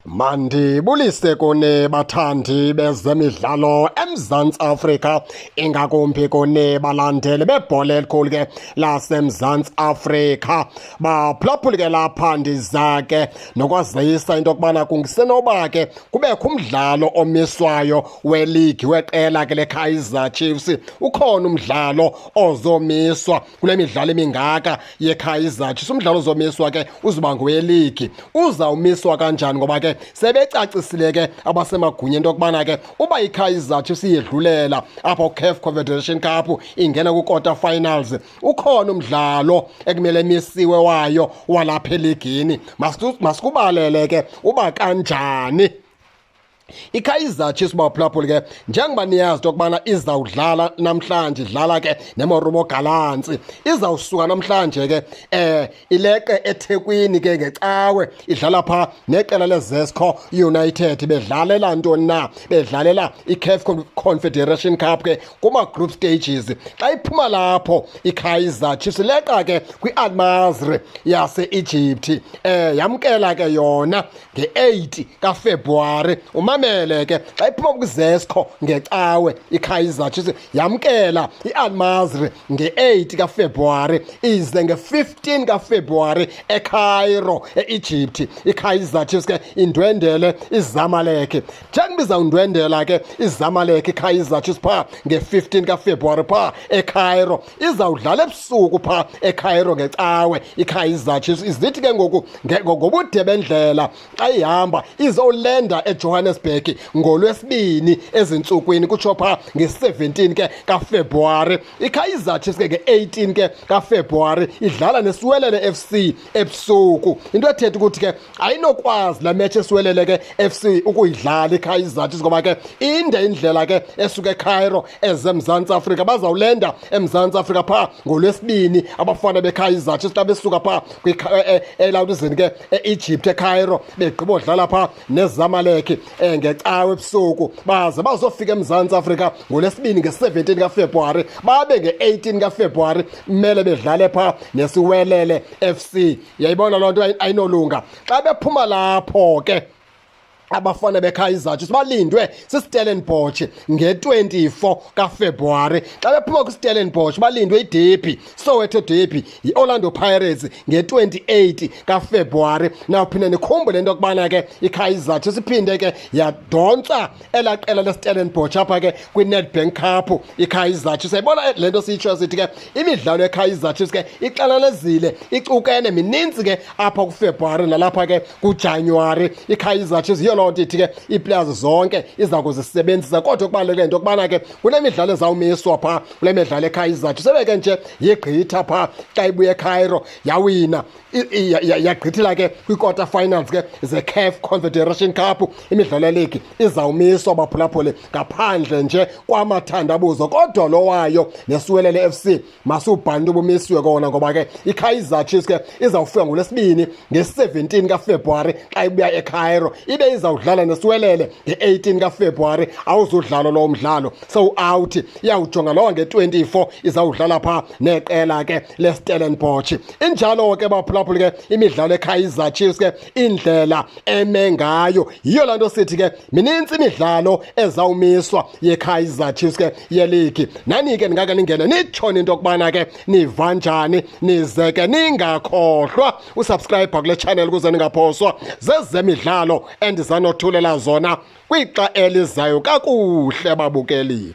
Mandibulise kuni bathandi bezemidlalo eMzantsi Afrika, ingakumbi kuni balandeli bebhola elikhulu ke laseMzantsi Afrika. Baphulaphuli ke lapha ndiza ke nokwazisa into yokubana kungisenoba ke kubekho umdlalo omiswayo weligi weqela ke leKaizer Chiefs. Ukhona umdlalo ozomiswa kule midlalo emingaka yeKaizer Chiefs. Umdlalo ozomiswa ke uzoba ngoweligi. Uzawumiswa kanjani? Ngoba ke sebecacisile ke abasemagunyeni into yokubana ke uba iKaizer Chiefs iyedlulela apha kuCAF Confederation Cup, ingena kwi-quarter finals, ukhona umdlalo ekumele misiwe wayo walapha eligini. Masikubalele ke uba kanjani. IKaizer Chiefs, baphulaphuli ke, njengoba niyazi into yokubana izawudlala namhlanje, idlala ke neMarumo Gallants. Izawusuka namhlanje ke ileqe eThekwini ke ngecawe, idlala pha neqela leZesco United. Bedlalela ntoni na? Bedlalela iCAF Confederation Cup ke kuma group stages. Xa iphuma lapho iKaizer Chiefs, leqa ke kwi-Al Masry yase-Egypt, yamkela ke yona nge-8 kaFebruwari. Umamele ke, xa iphuma kwiZesco ngecawe iKaizer Chiefs, yamkela i-Al Masry nge-8 kaFebruwari, ize nge-15 kaFebruwari eCairo e-Egypt iKaizer Chiefs ke indwendele iZamalek. Njengoba izawundwendela ke iZamalek iKaizer Chiefs phaa nge-15 kaFebruwari phaa eCairo, izawudlala ebusuku phaa eCairo ngecawe iKaizer Chiefs. Izithi ke ngoku ngobude bendlela xa ihamba, izolenda eJohannesburg ngolwesibini ezintsukwini, kutsho phaa nge-17 ke kaFebruwari. IKaizer Chiefs ke nge-18 ke kaFebruwari idlala neSiwelele FC ebusuku, into ethetha ukuthi ke ayinokwazi la match eSiwelele ke FC ukuyidlala iKaizer Chiefs, ngoba ke inde indlela ke esuka eCairo eze eMzantsi Afrika. Bazawulenda eMzantsi Afrika phaa ngolwesibini abafana beKaizer Chiefs xa besuka phaa elawutizini ke e-Egypt eCairo, begqibodlala phaa neZamalek ngecawe ebusuku, baze bazofika eMzantsi Afrika ngolwesibini nge-17 kaFebruwari, babe nge-18 kaFebruwari kumele bedlale phaa neSiwelele FC. Yayibona loo nto ayinolunga. Xa bephuma lapho ke abafana beKaizer Chiefs, balindwe siStellenbosch nge-24 kaFebruwari. Xa bephuma kwiStellenbosch, balindwe iderby, Soweto Derby, yi-Orlando Pirates nge-28 kaFebruwari. Nawuphinda nikhumbule into yokubana ke iKaizer Chiefs iphinde ke yadontsa elaa qela leStellenbosch apha ke kwiNedbank Cup iKaizer Chiefs. Yayibona le nto siyitsho sithi ke imidlalo yeKaizer Chiefs ke ixananezile, icukene, mininzi ke apha kuFebruwari nalapha ke kuJanuwari iKaizer Chiefs. Yiyo loo nto ithi ke ii-players zonke iza kuzisebenzisa, kodwa okubaluleke into yokubana ke kunemidlalo ezawumiswa phaa kule midlalo eKaizer Chiefs. Sebeke nje yegqitha phaa xa ibuya eCairo, yawina, yagqithela ke kwi-quarter finals ke ze-CAF Confederation Cup, imidlalo yeligi izawumiswa, baphulaphule, ngaphandle nje kwamathandabuzo. Kodwa lo wayo neSiwelele FC masiwubhale ubumisiwe kona, ngoba ke iKaizer Chiefs ke izawufika ngolwesibini nge-17 kaFebruwari xa ibuya eCairo, ibe izawudlala neSiwelele nge-18 kaFebruwari. Awuzudlala lowo mdlalo, sowu-out. Iyawujonga lowo nge-24 izawudlala phaa neqela ke leStellenbosch. Injalo ke, baphulaphuli, ke imidlalo eKaizer Chiefs ke indlela eme ngayo. Yiyo laa nto sithi ke minintsi imidlalo ezawumiswa yeKaizer Chiefs ke yeligi. Nani ke ningake ningene nitshone into yokubana ke niva njani, nize ke ningakhohlwa usubscribe kule channel ukuze ningaphoswa zezemidlalo endizanothulela zona kwixa elizayo. Kakuhle, babukeli.